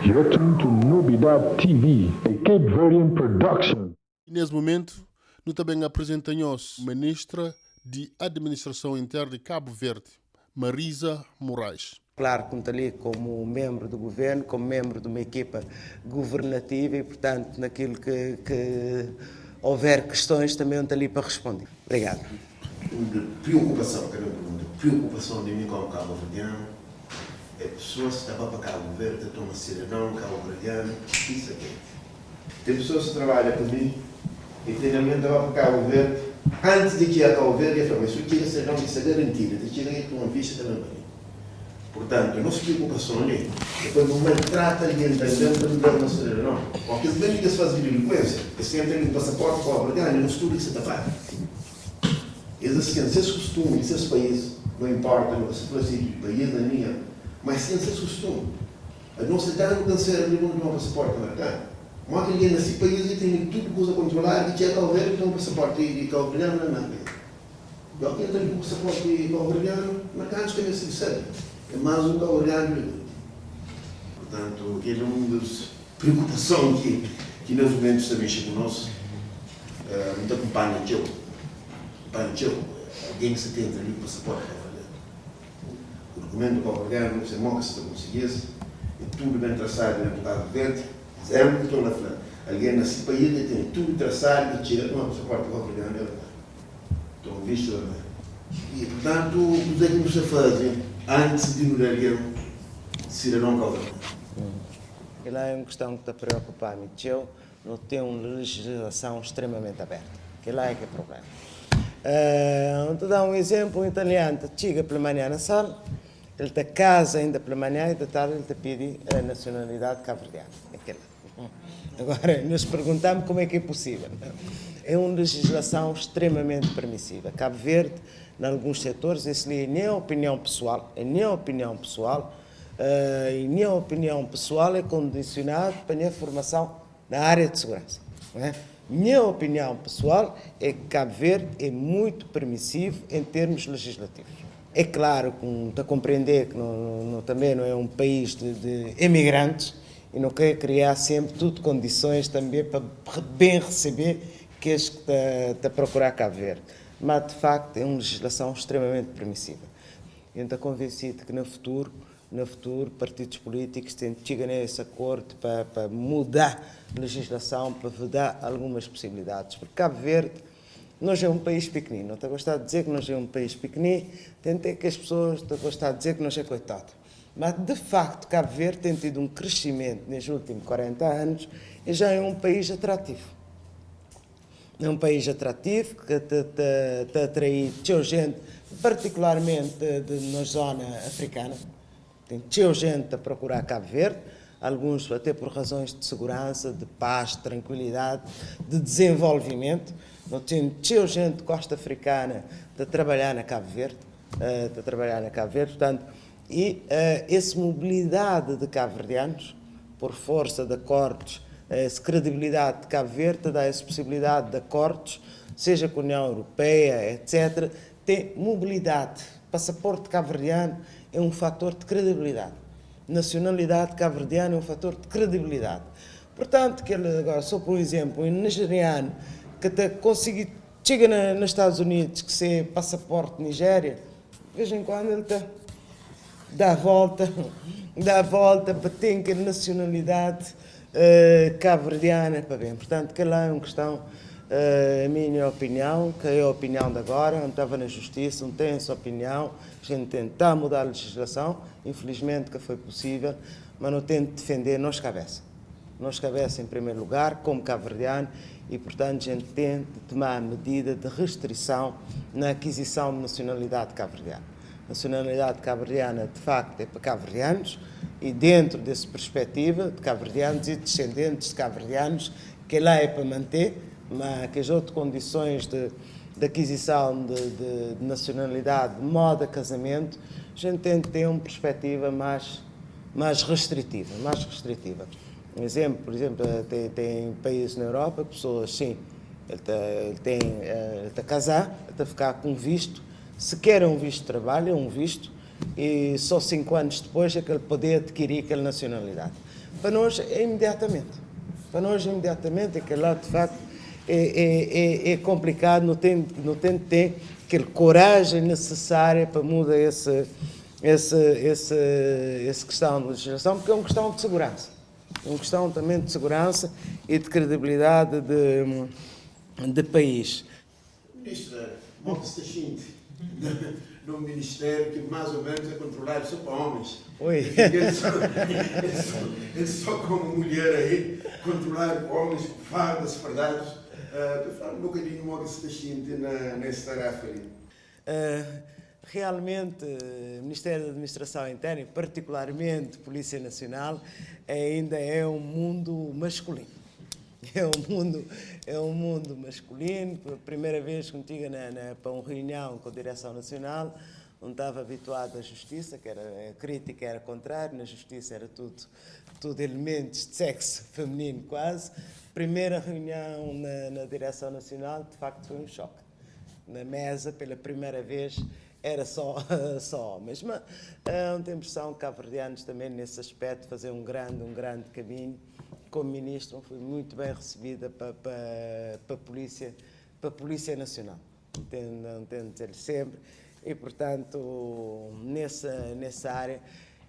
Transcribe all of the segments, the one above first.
You're tuned to Nobidad TV, a Cape Verdean production. Nes mumentu, nu ta ben aprizenta nhos Ministra di Administrason Interna di Kabu Verdi, Marisa Morais. Claro que estou ali como membro do governo, como membro de uma equipa governativa e, portanto, naquilo que houver questões também estou ali para responder. Obrigado. De preocupação, que é a minha pergunta, preocupação de mim como cabo-verdiano é pessoas que estão para Cabo Verde, toma cidadão cabo-verdiano, isso aqui. Tem pessoas que trabalham para mim e tem alguém que vai para Cabo Verde, antes de que ir a Cabo Verde, eu falo, mas isso tira cidadão, isso é garantido, te tira aí com uma vista também para mim. Portanto, a nossa preocupação ali é quando maltrata alguém também para não dar uma cidadão. Porque eles bem que eles fazem delinquência, eles têm um passaporte cabo-verdiano e não estudo que se está. Eles assim, esses costumes, esses países, não importa, não se fosse de país na minha, mas tem esses costumes. A nossa dá no câncer ali não tem um passaporte americano. Mas alguém nesse país e tem tudo coisa controlada e chega ao ver tem um passaporte de cabo-verdiano não é. E alguém tem um passaporte cabo-verdiano, americano também se recebe. É mais um cabo-verdiano. Portanto, aquele é um dos preocupação que nesse momento também chega conosco, muito acompanha eu. Acompanha eu. Alguém que se tem ali o passaporte cabo-verdiano. O documento cabo-verdiano, não sei como que se conseguisse, é tudo bem traçado dentro do Cabo Verde. Exemplo, estou na frente. Alguém nesse país tem tudo traçado e chega com o passaporte cabo-verdiano. Estão visto, não é? E, portanto, o que é que você faz antes de mudar alguém cidadão cabo-verdiano? E lá é uma questão que está a preocupar-me. Eu não tenho uma legislação extremamente aberta. Que lá é que é problema. Vou dar um exemplo, um italiano chega pela manhã na sala, ele está casa ainda pela manhã e da tarde ele te pede a nacionalidade cabo-verdiana. Aquela. Agora, nos perguntamos como é que é possível. É uma legislação extremamente permissiva. Cabo Verde, em alguns setores, isso é nem a opinião pessoal, é nem a opinião pessoal, e nem a opinião pessoal é condicionada para a minha formação na área de segurança. Não é? Minha opinião pessoal é que Cabo Verde é muito permissivo em termos legislativos. É claro que está a compreender que também não é um país de imigrantes e não quer criar sempre tudo condições também para bem receber que este que está a procurar Cabo Verde. Mas, de facto, é uma legislação extremamente permissiva. Eu estou convencido que no futuro, partidos políticos têm que chegar nesse acordo para mudar a legislação, para dar algumas possibilidades. Porque Cabo Verde, nós é um país pequenino. Não estou a gostar de dizer que nós é um país pequenino, tem que as pessoas estão a gostar de dizer que nós é coitado. Mas, de facto, Cabo Verde tem tido um crescimento nos últimos 40 anos e já é um país atrativo. É um país atrativo que te atrai gente, particularmente na zona africana. Tem gente a procurar Cabo Verde, alguns até por razões de segurança, de paz, de tranquilidade, de desenvolvimento. Não tem gente de costa africana de trabalhar na Cabo Verde, de trabalhar na Cabo Verde, portanto, e essa mobilidade de cabo-verdianos, por força de acordos, essa credibilidade de Cabo Verde dá essa possibilidade de acordos, seja com a União Europeia, etcétera, tem mobilidade. Passaporte cabo-verdiano é um fator de credibilidade. Nacionalidade cabo-verdiana é um fator de credibilidade. Portanto, que ele, agora, só por exemplo, um nigeriano que até conseguir, chega nos Estados Unidos, que se passaporte Nigéria, de vez em quando ele tá, dá a volta, dá a volta para ter aquela nacionalidade cabo-verdiana para bem. Portanto, que lá é uma questão, a minha opinião, que é a opinião de agora, não estava na justiça, não tem essa opinião, a gente tenta mudar a legislação, infelizmente que foi possível, mas não tento defender nós cabeça. Nós cabeça em primeiro lugar, como cabo-verdiano, e portanto a gente tem de tomar medida de restrição na aquisição de nacionalidade cabo-verdiana. Nacionalidade cabo-verdiana, de facto, é para cabo-verdianos, e dentro dessa perspectiva de cabo-verdianos e descendentes de cabo-verdianos, que lá é para manter, mas que as outras condições de aquisição de nacionalidade, de modo a casamento, a gente tem de ter uma perspectiva mais restritiva. Um exemplo, por exemplo, tem países na Europa que pessoas, sim, ele tá, ele tem, ele tá a casar, ele tá a ficar com visto, se quer um visto de trabalho, é um visto, E só 5 anos depois é que ele pode adquirir aquela nacionalidade. Para nós é imediatamente. Para nós imediatamente é que lá de facto é complicado, não tem de ter aquela coragem necessária para mudar esse questão de legislação, porque é uma questão de segurança. É uma questão também de segurança e de credibilidade de país. Ministra, como se sente num ministério que mais ou menos é controlado só por homens? Oi. Ele só como mulher aí, controlado por homens, fardas, fardados. Fala um bocadinho como se sente nessa tarefa ali. Realmente, o Ministério da Administração Interna, e particularmente Polícia Nacional, ainda é um mundo masculino. É um mundo masculino. Pela primeira vez que me para uma reunião com a Direção Nacional, não estava habituado à justiça, que era, a crítica era contrária, na justiça era tudo elementos de sexo feminino quase. Primeira reunião na Direção Nacional, de facto, foi um choque. Na mesa, pela primeira vez, era só homens. Mas tenho a impressão que cabo-verdianos também, nesse aspecto, fazer um grande caminho. Como ministro, fui muito bem recebida para a Polícia Nacional. Não tenho de dizer sempre. E, portanto, nessa área,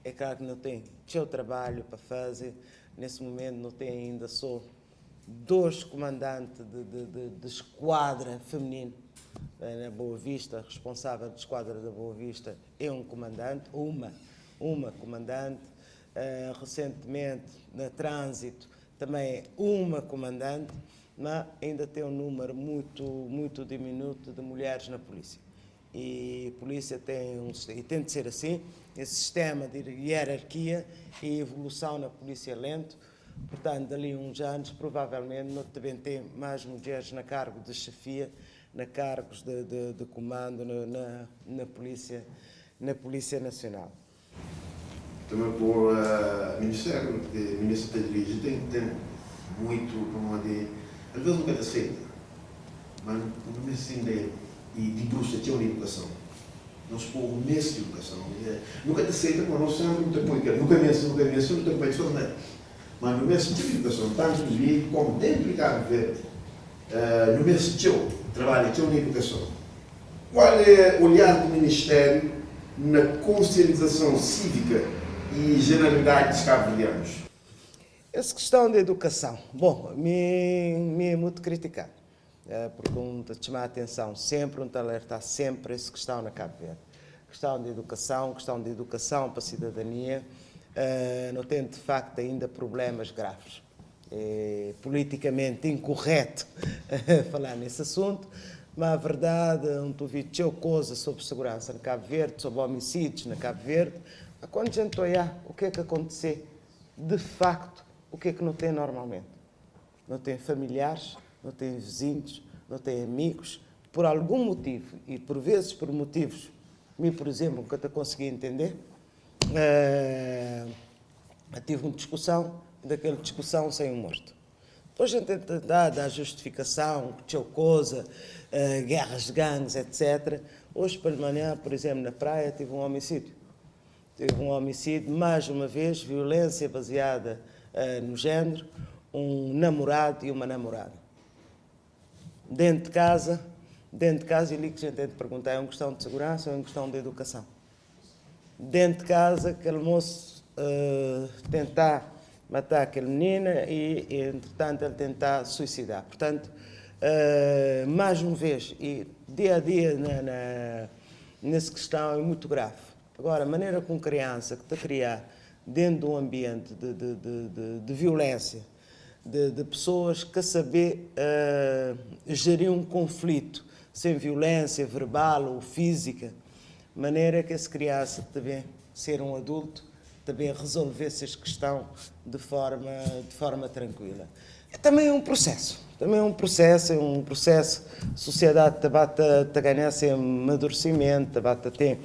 é claro que não tem seu trabalho para fazer. Nesse momento não tem ainda só dois comandantes de esquadra feminino na Boa Vista, responsável de esquadra da Boa Vista é um comandante, uma comandante. Recentemente, na Trânsito, também é uma comandante, mas ainda tem um número muito, muito diminuto de mulheres na polícia. E a polícia e tem de ser assim, esse sistema de hierarquia e evolução na polícia é lento. Portanto, dali uns anos, provavelmente, não também tem mais mulheres na cargo de chefia, na cargos de comando na Polícia Nacional. Também por Ministério, porque o Ministro da dirige tem muito, como de, às vezes nunca te aceita, mas no assim de indústria tinha uma educação. Nós povo mês de educação. Nunca te aceita, mas nós sempre não te põe, nunca mês, nunca mês, não te põe só não. Mas no mês de educação, tanto ali como dentro de Cabo Verde, no mês de trabalho tinha uma educação. Qual é o olhar do Ministério na conscientização cívica e generalidade dos cabo-verdianos? Essa questão da educação, bom, me é muito criticado, porque um te chama a atenção sempre, um te alerta sempre essa questão na Cabo Verde. Questão de educação, questão de educação para a cidadania, não tem de facto ainda problemas graves. É politicamente incorreto falar nesse assunto, mas a verdade, não estou a coisa sobre segurança na Cabo Verde, sobre homicídios na Cabo Verde. Mas quando a gente olhar o que é que aconteceu, de facto, o que é que não tem normalmente? Não tem familiares, não tem vizinhos, não tem amigos, por algum motivo, e por vezes por motivos, me, por exemplo, nunca te consegui entender, tive uma discussão, daquela discussão sem um morto. Depois a gente tenta dar justificação, que tinha coisa, guerras de gangues, etc. Hoje, pela manhã, por exemplo, na praia, tive um homicídio. Tive um homicídio, mais uma vez, violência baseada no género, um namorado e uma namorada. Dentro de casa, e ali que a gente tem de perguntar, é uma questão de segurança ou é uma questão de educação? Dentro de casa, aquele moço tentar matar aquele menino e, entretanto, ele tentar suicidar. Portanto, mais uma vez, e dia a dia nessa questão é muito grave. Agora, a maneira com criança que te criar dentro de um ambiente de violência, de pessoas que saber gerir um conflito sem violência verbal ou física, maneira que essa criança também ser um adulto, também resolver essa questão de forma tranquila. É também um processo, também é um processo, é um processo, a sociedade também a ganhar sem amadurecimento, também a ter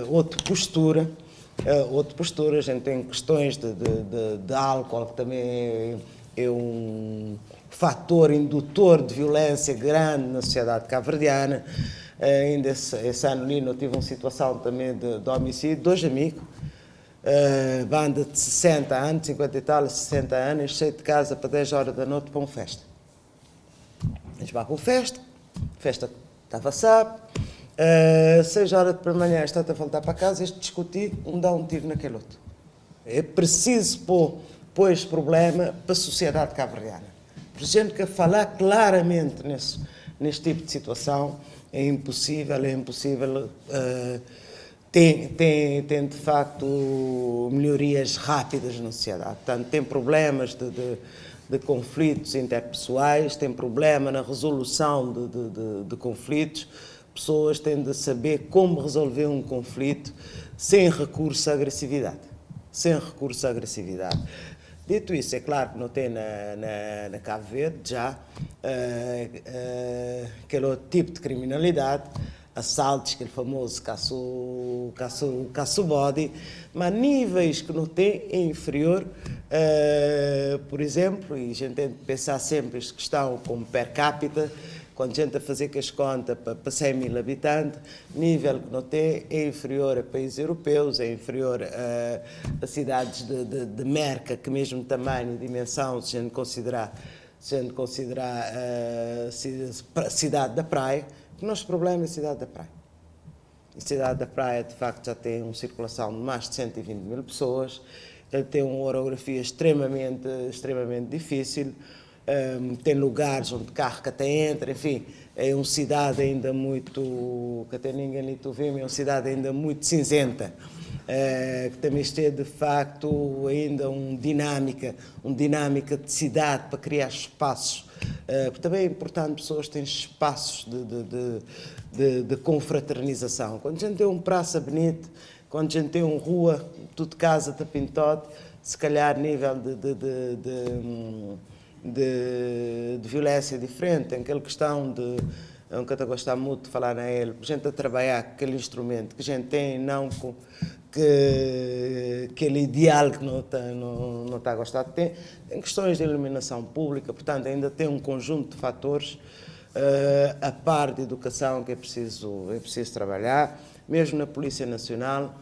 outra postura, a gente tem questões de álcool que também é é un fator indutor di violénsia grandi na sosiedadi kabuverdiana. Inda es anu li no tive un situason tanbe di omisídiu, 2 amigu, banda di 60 anu, 50 i tal, 60 anu, es sai di kaza pa 10 óra da noti pa un festa. Es ba pa un festa, festa tava sabi, 6 óra di palmanhã es sta ta volta pa kaza, es diskuti, un da un tiru na kel otu. É presizu pô pô es prublema pa susiedadi kabuverdiana. Presidenti ka fala klaramenti nes nes tipu di situason, é inpusível, é inpusível ten ten ten di faktu melhorias rápidas na susiedadi. Purtantu, ten prublemas de de de konflitus interpesoais, ten prublema na rezoluson de de de de konflitus, Pesoas ten de sabê komu rezolvê un konflitu sen rekursu a agresividadi. Sen rekursu a agresividadi. Ditu isu, é klaru ki no ten na na na Kabu Verdi dja kel otu tipu di kriminalidadi, asaltus, kel famozu kasu kasu kasu bodi, ma níveis ki no ten é inferior, pur izenplu, i jente ten de pensá senpri es kestãu komu per capita, Quando gente ta fazê kes conta pa pa 100 mil habitante, nível que no tem é inferior a países europeus, é inferior a a cidades de de de Merca que mesmo tamanho e dimensão se gente considerá se gente considerá cidade da Praia, que nos problema é cidade da Praia. E cidade da Praia de facto já tem uma circulação de mais de 120 mil pessoas, ele tem uma orografia extremamente extremamente difícil, Tem lugares onde carro que até entra, enfim, é um cidade ainda muito, que até ninguém lhe tu vê, é uma cidade ainda muito cinzenta, que também tem de facto ainda um dinâmica, um dinâmica de cidade para criar espaços, porque também é importante pessoas terem espaços de, de, de, de, de confraternização. Quando a gente tem um praça bonita, quando a gente tem uma rua, tudo casa está pintado, se calhar nível de, de, de, de, de, de violência diferente, tem aquela questão de, eu nunca estou a gostar muito de falar na ele, a gente a trabalhar aquele instrumento que a gente tem, não com que aquele ideal que não está não, não está a gostar de ter, tem questões de iluminação pública, portanto ainda tem um conjunto de fatores a par de educação que é preciso trabalhar, mesmo na Polícia Nacional,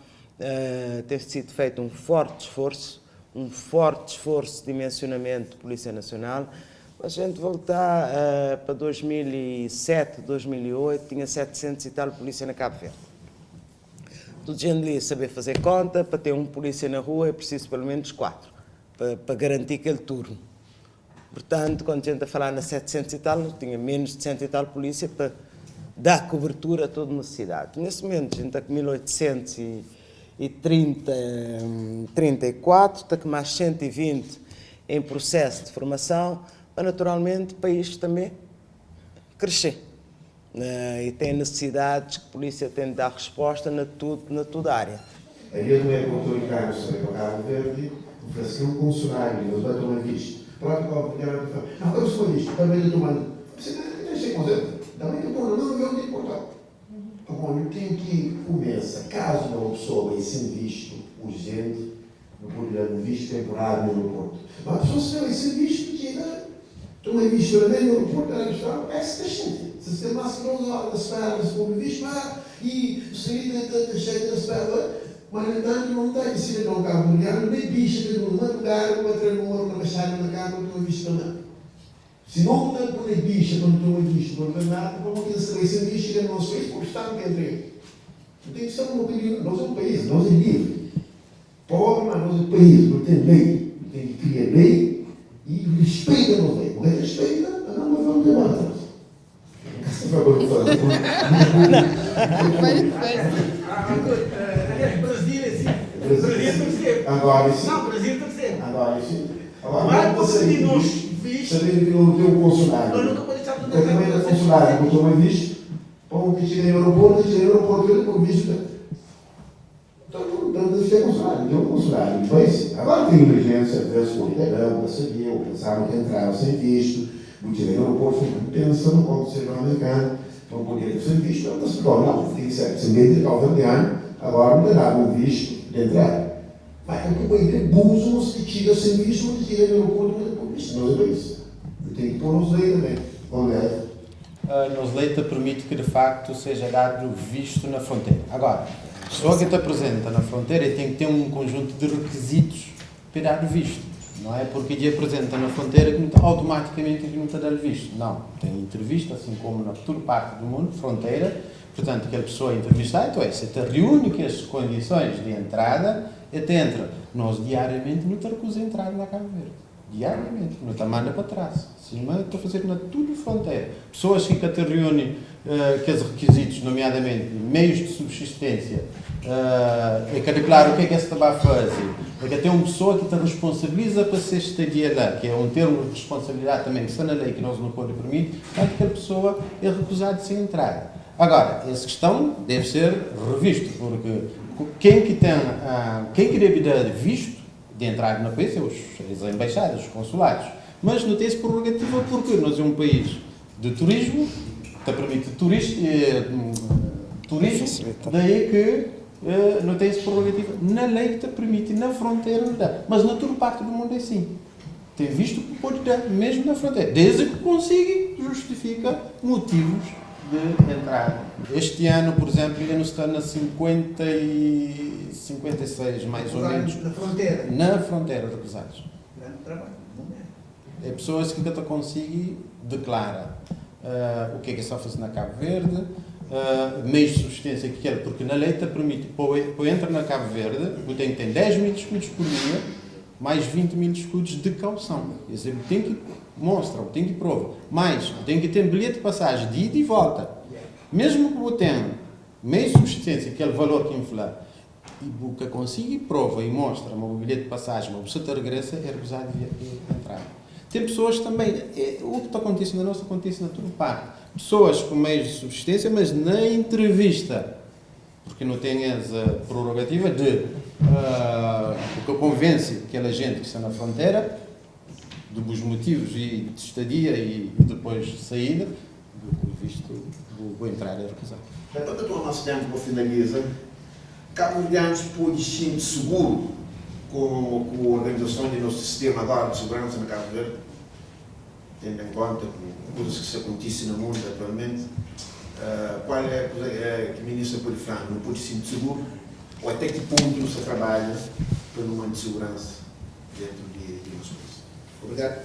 tem sido feito um forte esforço, um forte esforço de dimensionamento de Polícia Nacional. A gente voltar para 2007, 2008, tinha 700 e tal polícia na Cabo Verde. Tudo gente ali saber fazer conta, para ter um polícia na rua é preciso pelo menos 4, para, para garantir aquele turno. Portanto, quando a gente a falar na 700 e tal, tinha menos de 100 e tal polícia para dar cobertura a toda uma cidade. Nesse momento, a gente está com 1834, está com mais 120 em processo de formação, mas naturalmente o país também crescer. E tem necessidades que a polícia tem de dar resposta na tudo, na toda área. Havia um porto-riquenho sobre o Cabo Verde, ofereceu um funcionário, eles vai tomar visto. Próprio Cabo Verde, não, eu sou visto, também estou tomando. Você tem que ser também estou não, eu tenho que. Agora, eu tenho que começa, caso uma pessoa sem visto urgente, não pode dar um visto temporário no aeroporto. Mas a pessoa se não é sem visto, tira, toma visto também no aeroporto, ela está, é se Se tem máximo 11 horas de espera, se for visto, e sair da cheia da espera, mas, no entanto, não tem cidadão cabo-verdiano, nem bicha de um lugar, para entrar no ouro, na baixada, na casa, não visto também. Se não tem por bicha, quando toma visto, não tem nada, como que se vai ser visto no nosso país, porque está dentro. Não tem que ser uma opinião, nós é um país, nós é livre. Pobre, mas nós é um país, não tem lei. Tem que criar lei e respeita a nossa lei. Porque respeita, não vamos ter mais. Aliás, Brasil é assim. Brasil tem que ser. Agora sim. Não, Brasil tem que ser. Agora sim. Agora, Mas você você nos visto. Sabendo que não tem um consulado. Nós nunca podemos estar Porque também no consulado, não toma visto. Para que chega no aeroporto, chega no aeroporto, ele com visto. Então, não deve ser consulado. Tem um consulado. Depois, agora tem emergência, às vezes, o italiano, não sabia, ou pensavam que entrava sem visto. O chega no aeroporto, pensa no consulado americano, não podia ter sem visto. Então, se torna, não, tem que ser, se vem de cabo-verdiano, agora não dá um visto de entrada. Ma el ki bai kre buzu mos ta txiga sen vistu, mos ta txiga na aeroportu mos ta poi vistu. Nos é país. Nu ten ki poi nos lei tanbe. Obrigadu. Nos lei ta permiti ki de facto seja dadu vistu na frontera. Agora, pessoa ki ta apresenta na frontera e ten ki ten un conjunto de requisitos pa e dadu vistu. Não é porque dje apresenta na frontera ki nu ta automaticamente ki nu ta dal vistu. Não, ten entrevista assim como na tudu parti do mundo, frontera, Portanto, kel pessoa entrevistado, então é, se ta reúne kes condições de entrada, e ta entra. Nos diariamente nu ta recusa entrada na Cabo Verde. Diariamente. Nu ta manda pa trás. Sima ta fazedu na tudu frontera. Pessoas ki ka ta reúne kes requisitos, nomeadamente meios de subsistência, e ka declara o ke ke es ta ba faze, e ka ten un pessoa ki ta responsabiliza pa se estadia la, ki é un termo de responsabilidade também ki sta na lei ki nos nu pode permite, Tantu kel pesoa é rekuzadu se entrada. Agora, es kistãu deve ser revistu, purki ken ki ten, ken ki debe da vistu di entrada na país é os, as embaixadas, os consulados. Mas nu ten es prerrogativa purki nos é un país de turismu, ta permiti turis, turismu, daí ki nu ten es prerrogativa na lei ki ta permiti na frontera nu da. Mas na tudu parti du mundu é sin. Ten vistu ku pode da mesmu na frontera, desdi ku konsigi justifika motivus di entrada. Este anu, pur izemplu, inda nu sta na 50 y 56, mais ou menus. Na frontera? Na frontera, recusados. Grandi trabadju, bon mesmu. É pesoas ki ka ta konsigi deklara u ke ke sta fase na Kabu Verdi, meius di subsistênsia ki kel, purki na lei ta permiti pa bu entra na Kabu Verdi, bu ten ki ten 10 mil escudos pur dia, Mais 20 mil escudos de caução. Quer dizer, bu ten ki mostra, bu ten ki prova. Mais, bu ten ki ten bilhete de passagem de ida e volta. Mesmo ki bu ten meio subsistência, kel valor ki N fla, e bu ka konsigi prova e mostra ma bu bilhete de passagem, ma bu sa ta regresa, é recusado de entrada. Ten pessoas também, é, o ki ta kontise na nos ta kontise na tudu parte. Pessoas ku meios de subsistência, mas na entrevista Porque nu ten es prerrogativa de bu ka konvense kel ajente ki sta na frontera de bus motivos e de estadia e depois saída, bu visto, bu entrada é rekuzadu. Pa ka toma mas tempu pa finaliza, Kabuverdianus pode xinti suguru ku ku organizason di nos sistema agora di seguransa na Kabu Verdi, tendo em konta ku kuzas ki sta kontise na mundu atualmenti? Kual é kuza ki ministra pode fla-nu? Nu pode xinti suguru? Ou até ki pontu nu sta trabadja pa nu mante seguransa dentru di nos país? Obrigadu.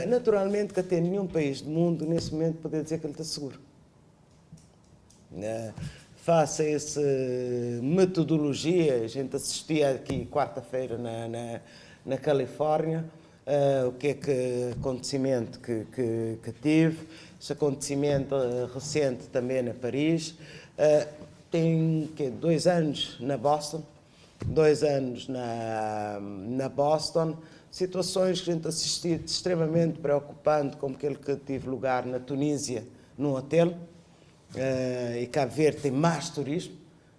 Naturalmente ka ten ninhun país di mundu nesse momento pa poder dizer ki el ta seguru. Face a esse metodologia, a gente assistia aqui quarta-feira na, na, na Califórnia, o que é que acontecimento que, que, que tive, esse acontecimento recente também na Paris, tem que 2 anos na Boston, 2 anos na, na Boston, situações que a gente assistia de extremamente preocupante, como aquele que tive lugar na Tunísia, num hotel, e Cabo Verde tem mais turismo,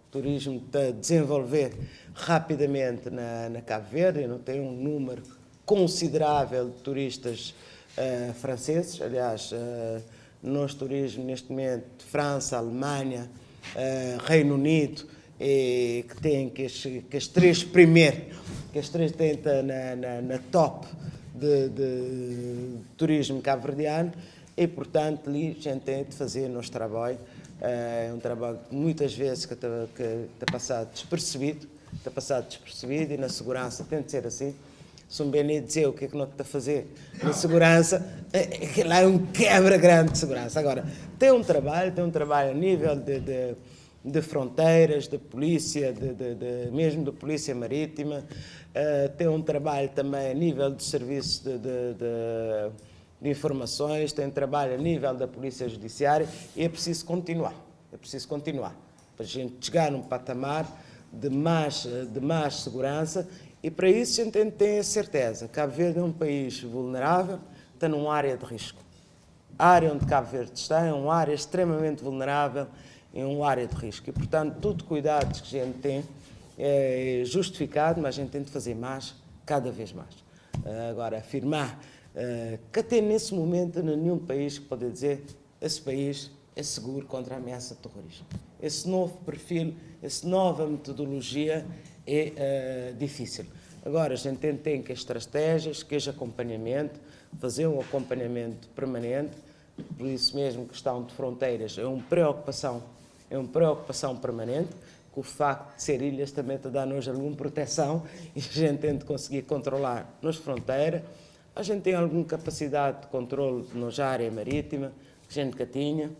turismo está a desenvolver rapidamente na, na Cabo Verde, não tem um número considerável de turistas franceses, aliás, nosso turismo neste momento, França, Alemanha, Reino Unido, e que tem que as, que as três primeiras, que as três têm na, na, na top de, de turismo cabo-verdiano, e portanto ali a gente tem de fazer nosso trabalho, é um trabalho que muitas vezes que está que tá passado despercebido, está passado despercebido e na segurança tem de ser assim. Se um bem dizer o que é que não está a fazer na segurança, é, é, lá é um quebra grande de segurança. Agora, tem um trabalho, tem um trabalho a nível de, de, de fronteiras, de polícia, de, de, de, mesmo de polícia marítima, tem um trabalho também a nível de serviço de, de, de, de informações, tem trabalho a nível da polícia judiciária e é preciso continuar, é preciso continuar, para a gente chegar num patamar de mais, de mais segurança e para isso a gente tem a certeza, Cabo Verde é um país vulnerável, está numa área de risco. A área onde Cabo Verde está é uma área extremamente vulnerável, é uma área de risco e, portanto, todo cuidado que a gente tem é justificado, mas a gente tem de fazer mais, cada vez mais. Agora, afirmar que até nesse momento nenhum país que pode dizer esse país é seguro contra a ameaça de terrorismo. Esse novo perfil, essa nova metodologia É difísil. Agora, a gente tem que estratégias, que acompanhamento, fazer um acompanhamento permanente, por isso mesmo questão de fronteiras é uma preocupação permanente, que o facto de ser ilhas também te dá-nos alguma proteção e a gente tem de conseguir controlar nas fronteiras. A gente tem alguma capacidade de controle na área marítima, que a gente que tinha.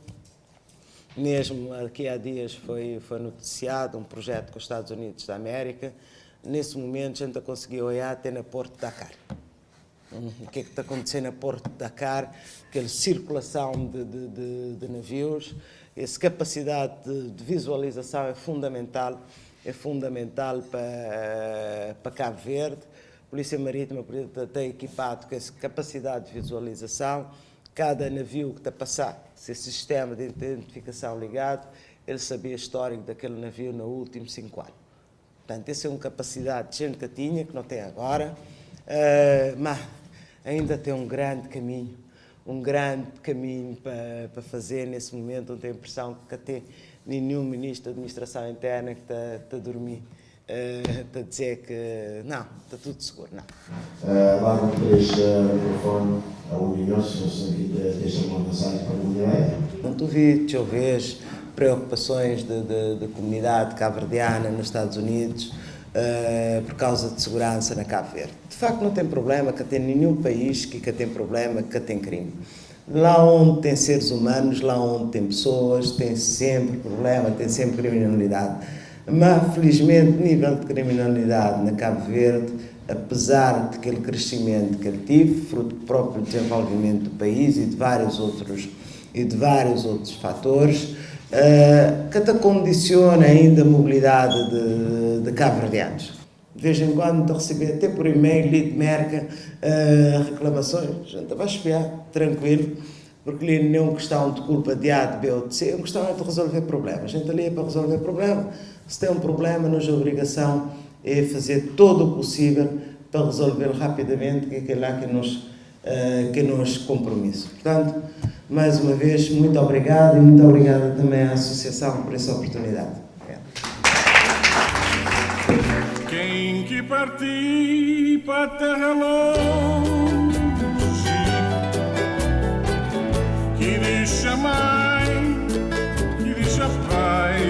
Mesmo aqui há dias foi noticiado um projeto com os Estados Unidos da América. Nesse momento a gente conseguiu olhar até na Porto de Dakar. O que é que está acontecendo na Porto de Dakar? Aquela circulação de navios, essa capacidade de visualização é fundamental para Cabo Verde. A Polícia Marítima está equipado com essa capacidade de visualização. Cada navio que está a passar, se esse sistema de identificação ligado, ele sabia o histórico daquele navio nos últimos 5 anos. Portanto, essa é uma capacidade de gente que tinha, que não tem agora, mas ainda tem um grande caminho, um grande caminho para fazer nesse momento. Não tenho a impressão que até nenhum ministro da Administração Interna que está a dormir, está a dizer que não, está tudo seguro, não. Lá no deixa o microfone a União, se não deixa uma mensagem para a comunidade. Não te ouvi, deixa eu ver, preocupações de comunidade cabo-verdiana nos Estados Unidos, por causa de segurança na Cabo Verde. De facto, não tem problema, que tem nenhum país que tem problema, que tem crime. Lá onde tem seres humanos, lá onde tem pessoas, tem sempre problema, tem sempre criminalidade. Mas, felizmente, o nível de criminalidade na Cabo Verde, apesar daquele crescimento que ele teve, fruto do próprio desenvolvimento do país e de vários outros, e de vários outros fatores, que até condiciona ainda a mobilidade de cabo-verdianos. De vez em quando estou a receber até por e-mail, de merca, reclamações, a gente vai espiar, tranquilo, porque ali não é uma questão de culpa de A, de B ou de C, é uma questão de resolver problemas. A gente ali é para resolver problema. Se tem um problema, nossa obrigação é fazer todo o possível para resolver rapidamente, que é aquilo lá que nos compromisso. Portanto, mais uma vez, muito obrigado e muito obrigado também à Associação por essa oportunidade. Obrigado. Quem que partiu para a terra longe, que deixa mãe, que deixa pai,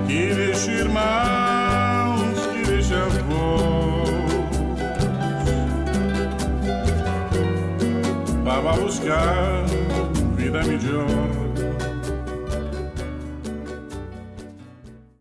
que deixa irmãos, que deixa avós, para buscar vida melhor.